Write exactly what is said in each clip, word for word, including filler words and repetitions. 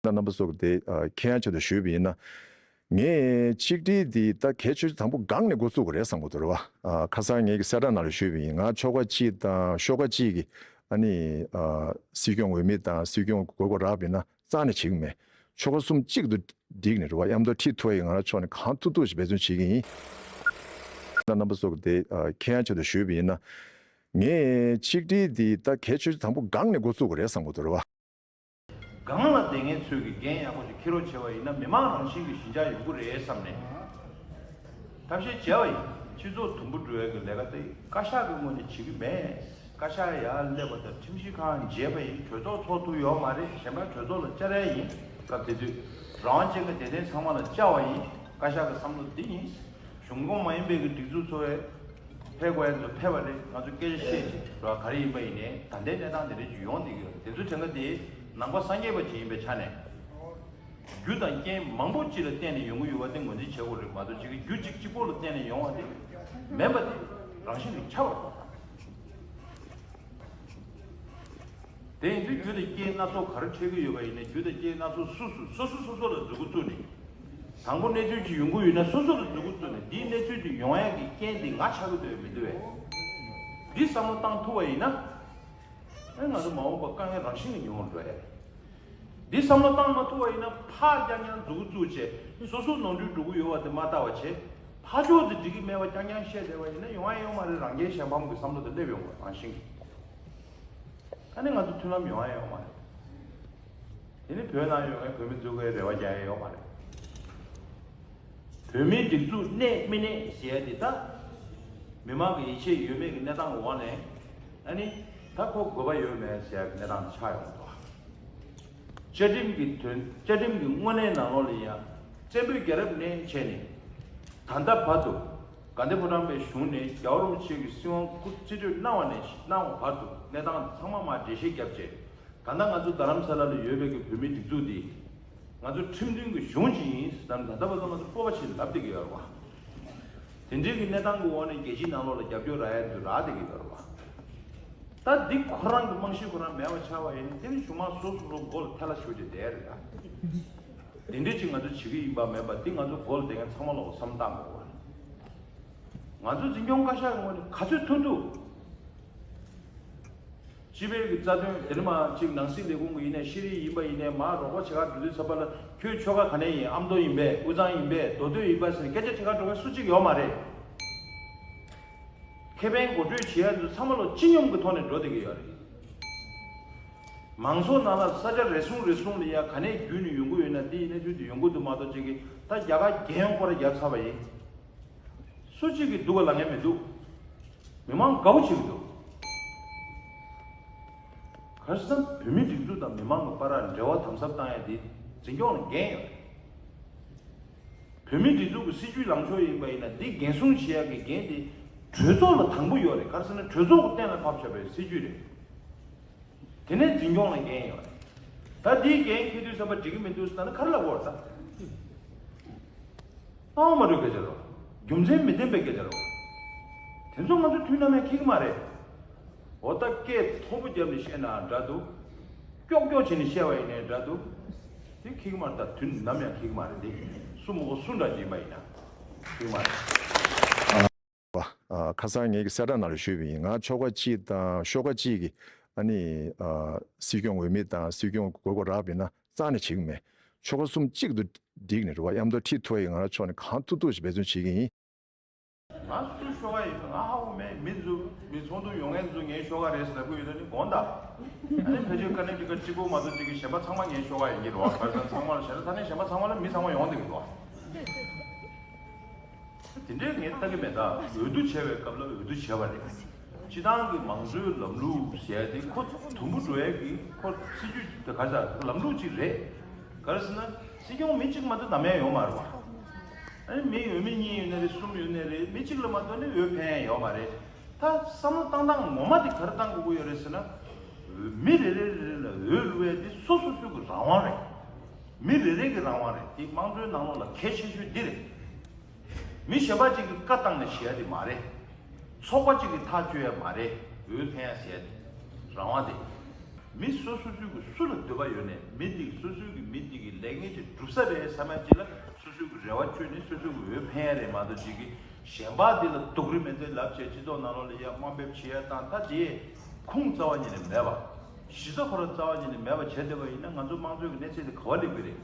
ད་རྣམ་པ་ཚོ་གི་དེ་ཨ་མཁྱེན་ཡ་ཆེད་དུ་ཞུས་པ་ཡིན་ན། ངས་ཆིག་སྒྲིལ་འདི་ད་གལ་ཆེ་ཤོས་དང་པོ་སྒང་ནས་འགོ་བཙུགས་དགོས་རེད་བསམ་གྱི་འདུག་རེད་བ། ཨ་ཁ་སང་ངས་ཀྱི་གསལ་བསྒྲགས་ནང་ལ་ཞུས་པ་ཡིན། ང་ཆོ་ག་གཅིག་དང་ཤོག་ཁག་གཅིག་གི་ཨ་ནི་ཨ་སྲིད་སྐྱོང་འོས་མི་དང་སྲིད་སྐྱོང་དགོས་མཁོ་རག་པ་ཡིན་ན་རྩ་ནས་བྱེད་ཀྱི་མེད། ཆོ་ག་གསུམ་གཅིག་ཏུ་བསྒྲིགས་ནས་རེད་བ། མཉམ་དུ་ཁྲིད་ཐུབ་པ་ཡིན་ང་རང་ཕྱོགས་ནས་གང་ཐུབ་ཐུབ་ཞིག་འབད་བརྩོན་བྱེད་ཀྱི་ཡིན། ད་རྣམ་པ་ཚོ་གི་དེ་ཨ་མཁྱེན་ཡ་ཆེད་དུ་ཞུས་པ་ཡིན་ན། ངས་ཆིག་སྒྲིལ་འདི་ད་གལ་ཆེ་ཤོས་དང་པོ་སྒང་ནས་འགོ་བཙུགས་དགོས་རེད་བསམ་གྱི་འདུག་རེད་བ། སྒང་ལ་བསྡད་མཁན་ཚོས་ཀྱི་འགན་ཡག་པོ་ཞིག་འཁྱེར་རོགས་བྱས་པ་ཡིན་ན་མི་མང་རང་བཞིན་གྱི་ཞི་འཇགས་ཡོང་གི་རེད་བསམ་ནས་ཐབས་ཤེས་བྱས་པ་ཡིན། སྤྱི་ཚོགས་དུམ་བུ་འགྲོ་ཡག་གི་ལས་ཀ་དེ་བཀའ་ཤག་གི་ངོས་ནས་བྱེད་ཀྱི་མེད། བཀའ་ཤག་ཡར་སླེབས་པ་དང་ཁྲིམས་ཞིབ་ཁང་མཇལ་བ་ཡིན། གྲོས་ཚོགས་ཚོགས་ཐུབ་ཡོད་མ་རེད། གཞན་པ་གྲོས་ཚོགས་ལ་བཅར་ཡ་ཡིན། སྐབས་དེ་དུས་རང་དབང་ཅན་གྱི་སྡེ་ཚན་ཚང་མ་ལ་བཅར་བ་ཡིན། བཀའ་ཤག་གི་བསམ་བློ་འདི་ཡིན། གཞུང་ཁོངས་མ་ཡིན་པའི་གི་སྒྲིག་འཛུགས་ཚོ་བས་ཕེབས་དགོས་ཡ་ཚོ་ཕེབས་པ་རེད། ང་ཚོ་སྐད་ཆ་བཤད་ཅིག་ར་ག་རེ་ཡིན་པ་ཡིན་ནའི་ད་ལྟའི་གནས་སྟངས་དེ་འདྲ་ཅིག་ཡོང་བསྡད་ཀྱི་ཡོད་རེད། དེ་ཚོ་དྲན་ག་དེ་ནང་པ་སངས་རྒྱས་པ་ཅིག་ཡིན་པའི་ཆ་ནས་རྒྱུ་དང་རྐྱེན་མང་པོ་ཅིག་ལ་བརྟེན་ནས་ཡོང་གི་ཡོད་པ་དེ་ངོས་འཛིན་བྱེད་དགོས་རེད་མ་གཏོགས་ཅིག་གི་རྒྱུ་གཅིག་གཅིག་པོ་ལ་བརྟེན་ནས་ཡོང་བ་དེ་མིན་པ་དེ་རང་བཞིན་གྱིས་ཁྱབ་པ་རེད། དེ་ཡིན་དུས་རྒྱུ་དང་རྐྱེན་སྣ་ཚོགས་ག་རེ་འཕྲད་ཀྱི་ཡོད་པ་ཡིན་ན་རྒྱུ་དང་རྐྱེན་སྣ་ཚོགས་སུ་སུ་སོ་སོ་སོ་སོ་ལ་མཛུབ་གུ་བཙུགས་ནས། དང་པོ་གནས་ཚུལ་ཅིག་ཡོང་གི་ཡོད་ན་སོ་སོ་ལ་མཛུབ་གུ་བཙུགས་ནས་འདིའི་གནས་ཚུལ་འདི་ཡོང་ཡག་གི་རྐྱེན་འདི་ང་ཆགས་ཀྱི་འདུག་མི་འདུག་བས། འདི་བསམ་བློ་བཏང་ཐུབ་པ་ཡིན་ན། ཨེ་ང་ཚོ་མ་འོངས་པ་དཀའ་ངལ་རང་བཞིན་གྱིས་ཉུང་བར་འགྲོ་ཡ་རེད། འདི་བསམ་བློ་བཏང་མ་ཐུབ་པ་ཡིན་ན་ཕར་རྐྱང་རྐྱང་མཛུབ་གུ་བཙུགས་བྱས་སོ་སོ་ནོར་འཁྲུལ་འགྲོ་གི་ཡོད་པ་དེ་མ་ལྟ་བ་བྱས་ཕར་ཕྱོགས་དེ་འགྲིག་གི་མེད་པ་རྐྱང་རྐྱང་བཤད་བསྡད་པ་ཡིན་ན་ཡོང་ཡ་ཡོད་མ་རེད། རང་རྒྱལ་གཞན་ཕམ་གྱི་བསམ་བློ་དེ་སླེབས་ཡོང་བ་རང་བཞིན་གྱིས། ཨ་ནི་ང་ཚོ་མཐུན་ལམ་ཡོང་ཡ་ཡོད་མ་རེད། དེ་ནི་བོད་ནང་ཡོད་མཁན་བོད་མི་ཚོ་གིས་རེ་བ་རྒྱག་ཡ་ཡོད་མ་རེད། བོད་མིའི་སྒྲིག་འཛུགས་གནས་མི་གནས་ཟེར་ཡ་དེ་ད་མི་མང་གི་ཡིད་ཆེས་ཡོད་མེད་ཀྱི་གནས་སྟངས་འོག་ནས་ཨ་ནི་ད་ཁོ་དགོས་པ་ཡོད་མེད་ཟེར་ཡ་གི་གནས་སྟངས་དེ་ཆགས་ཡོང་གི་འདུག་བཅའ་ཁྲིམས་ཀྱི་དོན་བཅའ་ཁྲིམས་ཀྱི་དངོས་གནས་ནང་ལོགས་ལ་ཡང་བཙན་པོའི་རྒྱལ་རབས་ནས་བྱས་ནས་ད་ལྟ་བར་དུ་དགའ་ལྡན་ཕོ་བྲང་པའི་གཞུང་ནས་རྒྱལ་བ་རིན་པོ་ཆེ་གི་སྲིད་དབང་སྐུ་རྩིས་སྤྲོད་གནང་བ་ནས་གནང་བ་བར་དུ་གནས་སྟངས་ཚང་མ་མར་འགྲེལ་བཤད་བརྒྱབ་རྗེས། ད་ལྟ་ང་ཚོ་རྡ་རམ་ས་ལ་ལ་ཡོད་པའི་གི་བོད་མིའི་སྒྲིག་འཛུགས་འདི་ང་ཚོ་ཁྲིམས་མཐུན་གྱི་གཞུང་ཅིག་ཡིན་ཟེར་ནས་ད་ལྟ་བར་དུ་ང་ཚོ་སྤོབས་པ་ཆེ་ལབ་བསྡད་ཀྱི་ཡོད་རེད་བ། དེ་འདྲའི་གི་གནས་སྟངས་ཀྱི་འོག་ནས་རྒྱལ་སྤྱིའི་ནང་ལོགས་ལ་རྒྱབ་སྐྱོར་རག་ཡ་ཚོ་རག་བསྡད་ཀྱི་ཡོད་རེད་བ། ད་འདི་ཁོ་རང་གི་རྨང་གཞི་ཁོ་རང་མེད་པ་ཆགས་པ་ཡིན་དེ་ནི་གཞུང་མང་སོ་སོ་སོ་མགོ་ལ་ཐལ་བ་ཞུགས་ཏེ་བསྡད་རེད་ད། དེ་འདྲའི་ཅིག་ང་ཚོ་བྱེད་ཀྱི་ཡིན་པ་མེད་པ་འདི་ང་ཚོ་མགོ་ལ་བསྡད་མཁན་ཚང་མ་ལོག་བསམ་བཏང་དགོས་རེད། ང་ཚོ་འཛིན་སྐྱོང་བཀའ་ཤག་གི་ངོས་ནས་ག་ཚོད་ཐུབ་ཐུབ། སྤྱི་པའི་གི་རྩ་དོན་དེ་ནི་མ་གཅིག་ནང་སྲིད་ལས་ཁུངས་ཡིན་ནའི་ཤེས་རིག་ཡིན་པ་ཡིན་ནའི་མ་རོགས་པ་བྱེད་ག་འགྲོ་དུས་ཚོད་པ་ལ་ཁྱོད་ཆོལ་ཁ་ག་ནས་ཡིན་ཨ་མདོ་ཡིན་པས་དབུས་གཙང་ཡིན་པས་མདོ་སྟོད་ཡིན་པ་ཟེར་ནས་སྐད་ཆ་དྲི་ག་འགྲོ་མཁན་སུ་གཅིག་ཡོད་མ་རེད། ཁེ་ཕན་འགོ་ཁྲིད་བྱེད་ཡ་ཚོ་ཚང་མ་ལོ་སྤྱི་སྙོམས་ཀྱི་ཐོག་ནས་འགྲོ་བསྡད་ཀྱི་ཡོད་རེད། མང་ཚོགས་ནང་ལ་ས་ཆ་རེ་ཟུང་རེ་ཟུང་ལ་ཡ་ག་ནས་བརྒྱུད་ནས་ཡོང་གི་ཡོད་ན་འདི་ཡིན་ན་ཚུལ་དུ་ཡོང་གི་འདུག་མ་གཏོགས་ཅིག་གིས་ད་རྒྱ་གར་རྒྱལ་ཡོངས་སྐོར་ར་བརྒྱབ་ཚར་བ་ཡིན། སུ་གཅིག་གིས་སྡུག་ག་ལང་ཡ་མི་འདུག་མི་མང་དགའ་པོ་བྱེད་ཀྱི་འདུག་ག་རེ་ཟེར་ན་བོད་མིའི་སྒྲིག་འཛུགས་དང་མི་མང་གི་བར་འབྲེལ་བ་དམ་ཟབ་བཏང་ཡ་དེ་འཛིན་སྐྱོང་ལ་འགན་ཡོད་རེད། བོད་མིའི་སྒྲིག་འཛུགས་ཀྱི་སྲིད་བྱུས་ལངས་ཕྱོགས་ཡིན་པ་ཡིན་ན་འདི་འགན་སྲུང་བྱེད་ཡ་གི་འགན་དེ་གྲོས་ཚོགས་ལ་དང་པོ་ཡོད་རེད། ག་རེ་ཟེར་ན་གྲོས་ཚོགས་ཀྱི་གཏན་ལ་ཕབ་བཞག་པའི་སྲིད་བྱུས་རེད། དེ་ནས་འཛིན་སྐྱོང་ལ་འགན་ཡོད་རེད། ད་འདིའི་འགན་འཁྱེར་དུས་བསམ་པ་འགྲིག་གི་མི་འདུག་ཟེར་ན་ག་རེ་ལབ་དགོས་རེད་ད། གནང་བ་མ་འགྲོ་སྐད་ཆ་རེད། རྒྱུ་མཚན་མི་ལྡན་པའི་སྐད་ཆ་རེད། དེ་ཚོ་ང་ཚོ་དུས་ནམ་ཡང་འཁྱེར་གྱི་མ་རེད། འོ་ད་སྐད་མཐོན་པོ་བརྒྱབ་ནས་བཤད་ན་འདྲ་འདུག་ཀྱོག་ཀྱོག་བྱས་ནས་བཤད་པ་ཡིན་ནའི་འདྲ་འདུག་དེ་འཁྱེར་གྱི་མ་རེད། ད་དུས་ནམ་ཡང་འཁྱེར་གྱི་མ་རེད། དེ་སུ་མོ་གོ་སུ་འདྲ་ཅིག་ཡིན་པ་ཡིན་ན་འཁྱེར་གྱི་མ་རེད། པ། ཨ་ཁ་སང་ངས་ཀྱི་གསལ་བསྒྲགས་ནང་ལ་ཞུས་པ་ཡིན། ང་ཆོལ་ཁ་གཅིག་དང་ཤོག་ཁག་གཅིག་གི་ཨ་ནི་ཨ་སྲིད་སྐྱོང་འོས་མི་དང་སྲིད་སྐྱོང་དགོས་མཁོ་རག་པ་ཡིན་ན་རྩ་ནས་བྱེད་ཀྱི་མེད། ཆོལ་ཁ་གསུམ་གཅིག་ཏུ་བསྒྲིགས་ནས་རེད་བ། མཉམ་དུ་ཁྲིད་ཐུབ་པ་ཡིན་ང་རང་ཕྱོགས་ནས་གང་ཐུབ་ཐུབ་ཞིག་འབད་བརྩོན་བྱེད་ཀྱི་ཡིན། ང་སུ་ཤོག་ཁག་ཡིན་ང་ཧ་གོ་མེད། མི་ཚོ་མི་ཚོགས་འདུ་ཡོང་མཁན་ཚོ་ངའི་ཤོག་ཁག་རེད་ཟེར་ལབ་ཀྱི་ཡོད་ད་ནི་དགོངས་དག་ཨ་ནི་ཕལ་ཆེར་ཀ་ནེ་ཊི་ཀཊ་གཅིག་པོ་མ་གཏོགས་གཅིག་གི་གཞན་པ་ཚང་མ་ངའི་ཤོག་ཁག་ཡིན་གྱི་རེད་བ། ག་རེ་ཟེར་ཚང་མ་ལ་བྱས་ན་ད་ནི་གཞན་པ་ཚང་མ་ལ་མི་ཚང་མ་ཡོང་བསྡད་ཀྱི་རེད་བ། དེ་འདྲའི་ངས་ལྟ་གི་མེད། ད་འོས་བསྡུ་བྱས་པའི་སྐབས་ལ་འོས་བསྡུ་བྱས་པ་རེད། སྤྱི་བཏང་གི་མང་གཙོའི་ལམ་ལུགས་ཟེར་ཡ་དེ་ཁོ་དུམ་བུ་འགྲོ་ཡ་གི་ཁོ་སྲིད་ཇུས་དེ་ག་ས་ལམ་ལུགས་ཅིག་རེད། ག་རེ་ཟེར་ན་སྲིད་སྐྱོང་མི་གཅིག་མ་གཏོགས་ནམ་ཡང་ཡོང་མ་རེད་བ། ཨ་ནི་མི་འོས་མི་གཉིས་ཡོད་ན་རེད། གསུམ་ཡོད་ན་རེད། མི་གཅིག་ལ་མ་གཏོགས་ནི་འོས་འཕེན་ཡ་ཡོད་མ་རེད། ད་བསམ་བློ་བཏང་སྟངས་ངོ་མ་དེ་ག་རེ་བཏང་དགོས་ཀྱི་ཡོད་རེད་ཟེར་ན། མི་རེ་རེ་རེ་རེ་ལ་འོས་བླུག་ཡ་དེ་སོ་སོ་སོ་གི་རང་དབང་རེད། མི་རེ་རེ་གི་རང་དབང་རེད། དེ་དམངས་གཙོའི་ནང་ལོགས་ལ་གལ་ཆེ་ཤོས་འདི་རེད། མི་གཞན་པ་གཅིག་གིས་བཀའ་བཏང་ནས་བྱེད་ཡ་དེ་མ་རེད། ཚོགས་པ་གཅིག་གིས་ཐག་གཅོད་ཡ་མ་རེད། འོས་འཕེན་ཡ་ཟེར་ཡ་དེ་རང་དབང་དེ། མི་སོ་སོ་སོ་གི་སུ་ལ་འདོད་པ་ཡོད་ནས་མི་དེ་སོ་སོ་གི་མི་དེ་ ངེད་ཀྱིས་སྒྲུབ་ས་རེད་ཟེར་མ་ཅིག་ལ་སོ་སོའི་གི་རེ་བ་བཅོལ་ནས་སོ་སོའི་གི་འོས་འཕེན་ཡ་རེད་མ་གཏོགས་ཅིག་གི་གཞན་པ་འདི་ལ་སྡུག་རུས་མེད་ཚད་ལབ་བྱས་སྤྱི་ཚོགས་ནང་ལོགས་ལ་ཡ་དམའ་འབེབས་བྱེད་ཡ་དང་ད་དེ་ཁུངས་རྩ་བ་ཉིད་ནས་མེད་པ། གཞི་རྩ་ཁོ་རང་རྩ་བ་ཉིད་ནས་མེད་པ་བྱས་བསྡད་པ་ཡིན་ན་ང་ཚོ་དམངས་གཙོའི་གི་གནས་ཚད་དེ་ག་བ་སླེབས་ཀྱི་རེད།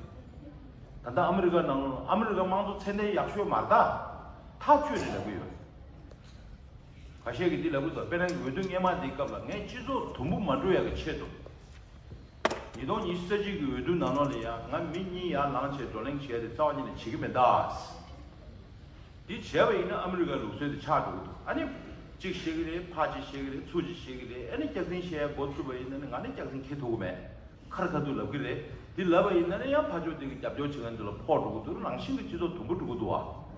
ད་ལྟ་ཨ་མི་རི་ཀ་ནང་ལོགས་ཨ་མི་རི་ཀ་དམངས་གཙོ་ཚད་ལྡན་ཡག་ཤོས་མ་རེད་ད། ཐག་ཆོད་རེད་ལབ་གི་ཡོད། ཁ་ཤས་ཀྱིས་འདི་ལབ་གི་འདུག་དཔེར་ན་འོས་བསྡུ་སྔོན་མ་འདིའི་སྐབས་ལ་ངས་སྤྱི་ཚོགས་དུམ་བུ་མ་འགྲོ་ཡག་གི་ཆེད་དུ། ཉིས་སྟོང་ཉི་ཤུ་རྩ་གཅིག་གི་འོས་བསྡུ་ནང་ལོགས་ལ་ཡང་ང་མི་གཉིས་ཡར་ལངས་བྱས་བགྲོ་གླེང་བྱས་ཏེ་རྩ་བ་ཉིད་ནས་བྱེད་ཀྱི་མེད་ད། འདི་བྱས་པ་ཡིན་ན་ཨ་མི་རི་ཀའི་ལུགས་སྲོལ་དེ་ཆགས་འགྲོ་གི་འདུག་ཨ་ནི་གཅིག་བཤད་གི་རེད། ཕར་གཅིག་བཤད་གི་རེད། ཚུར་གཅིག་བཤད་གི་རེད། ཨ་ནི་སྐྱག་རྫུན་བཤད་ཡ་འགོ་ཚུགས་པ་ཡིན་ན་ནི་ང་ནི་སྐྱག་རྫུན་འཁྱེར་ཐུབ་ཀྱི་མེད། ཁ་ར་ཁ་ཐུག་ལབ་ཀྱི་རེད། འདི་ལབ་པ་ཡིན་ན་ནི་ཡང་ཕར་ཕྱོགས་དེ་གི་རྒྱབ་སྐྱོར་བྱེད་མཁན་དེ་ལ་ཕོག་འགྲོ་གི་འདུག་ནང་བཞིན་གྱི་སྤྱི་ཚོགས་དུམ་བུ་འགྲོ་གི་འདུག་བ།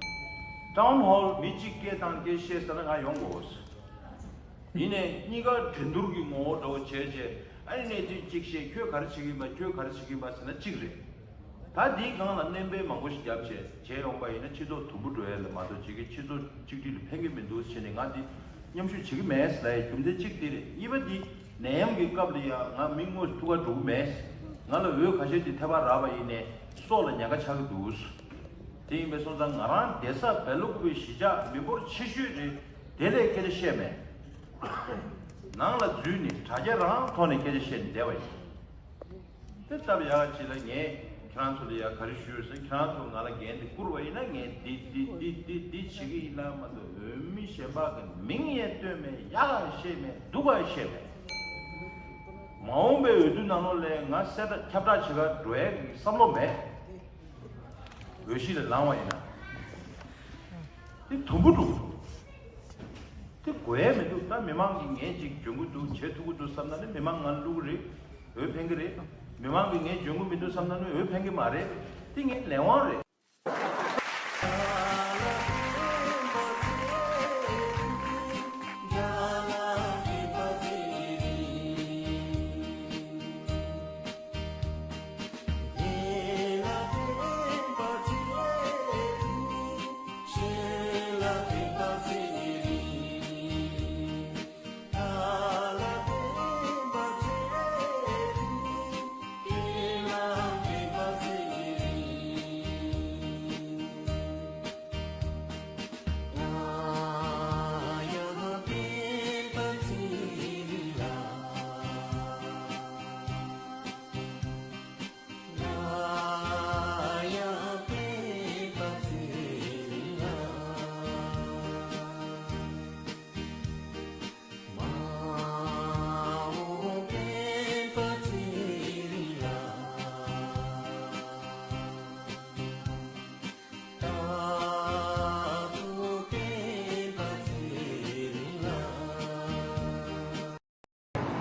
ཀྲའུན་ཧོལ་མི་གཅིག་སྐད་བཏང་སྐད་བཤད་ཟེར་ན་ང་ཡོང་དགོས། ཡིན་ནའི་གཉིས་ཀ་འགྲན་བསྡུར་གྱི་ངོ་བོ་འདྲ་བོ་བྱས་བྱས་ཨ་ནི་གནས་ཚུལ་གཅིག་བཤད། ཁྱོད་ག་རེ་བྱེད་ཀྱི་ཡིན་པ། ཁྱོད་ག་རེ་བྱེད་ཀྱི་ཡིན་པ་ཟེར་ན་གཅིག་རེད། ད་འདིའི་སྒང་ལ་སྣོན་པ་མང་པོ་ཞིག་བརྒྱབ་བྱས་བྱས་ཡོང་པ་ཡིན་ན་སྤྱི་ཚོགས་དུམ་བུ་འགྲོ་ཡ་ལས་མ་གཏོགས་ཅིག་གི་སྤྱི་ཚོགས་གཅིག་སྒྲིལ་ལ་ཕན་གྱི་མི་འདུག་ཟེར་ནས་ང་འདི་མཉམ་ཞུགས་བྱེད་ཀྱི་མེད་ཟེར་ལབ་ཡ་རྒྱུ་མཚན་གཅིག་འདི་རེད། གཉིས་པ་འདི་ནད་ཡམས་ཀྱི་སྐབས་ལ་ཡང་ང་མི་དངོས་སུ་ཐུག་ག་འགྲོ་གི་མེད། ང་ལ་འོས་ཁ་ཤས་ཅིག་ཐེ་བ་རག་པ་ཡིན་ནའི་སྲོག་ལ་ཉེན་ཁ་ཆགས་ཀྱི་འདུག་དེ་ཡིན་པའི་སོང་ཙང་ང་རང་བསྡད་ས་སྦེལ་ཀོབ་པའི་གཞིས་ཆགས་མི་འབོར་ཆེ་ཤོས་རེད། དེ་ལས་སྐད་ཆ་བཤད་མེད། ནང་ལ་འཛུལ་ནས་དྲ་རྒྱ་རང་ཐོག་ནས་སྐད་ཆ་བཤད་ནས་བསྡད་པ་ཡིན། དེ་སྟབས་ཡག་ཅིག་ལ་ངས་ཁྱེད་རང་ཚོ་ལ་ཡ་ག་རེ་ཞུ་ཡོད་ཟེར། ཁྱེད་རང་ཚོ་ང་ལ་འགན་དེ་བསྐུར་བ་ཡིན་ན་ངས་འདི་འདི་འདི་འདི་འདི་བྱེད་ཀྱི་ཡིན་ལ་མ་གཏོགས་འོས་མི་གཞན་པ་གི་མིང་ཡང་བཏོན་མེད། ཡག་ག་བཤད་མེད། སྡུག་ག་བཤད་མེད། མ་འོངས་པའི་འོས་བསྡུ་ནང་ལོགས་ལ་ང་གསལ་བསྒྲགས་ཁྱབ་བསྒྲགས་བྱེད་ག་འགྲོ་ཡ་གི་བསམ་བློ་མེད། འོས་གཞི་ལ་ལངས་པ་ཡིན་ན། དེ་དུམ་བུ་འགྲོ་གི་འདུག་དེ་དགོས་ཡ་མི་འདུག་ད་མི་མང་གིས་ངས་ཅིག་འཇོན་གི་འདུག་བྱེད་ཐུབ་ཀྱི་འདུག་བསམ་ན་ནི་མི་མང་ང་ལ་བླུག་གི་རེད། འོས་འཕེན་གི་རེད། མི་མང་གིས་ངས་འཇོན་གི་མི་འདུག་བསམ་ན་ནི་འོས་འཕེན་གི་མ་རེད། དེ་ངའི་ལས་དབང་རེད།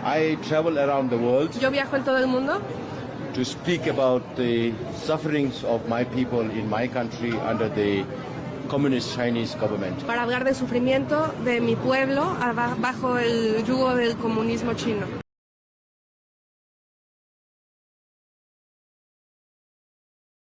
I travel around the world. Yo viajo en todo el mundo. To speak about the sufferings of my people in my country under the communist Chinese government. Para hablar del sufrimiento de mi pueblo aba- bajo el yugo del comunismo chino.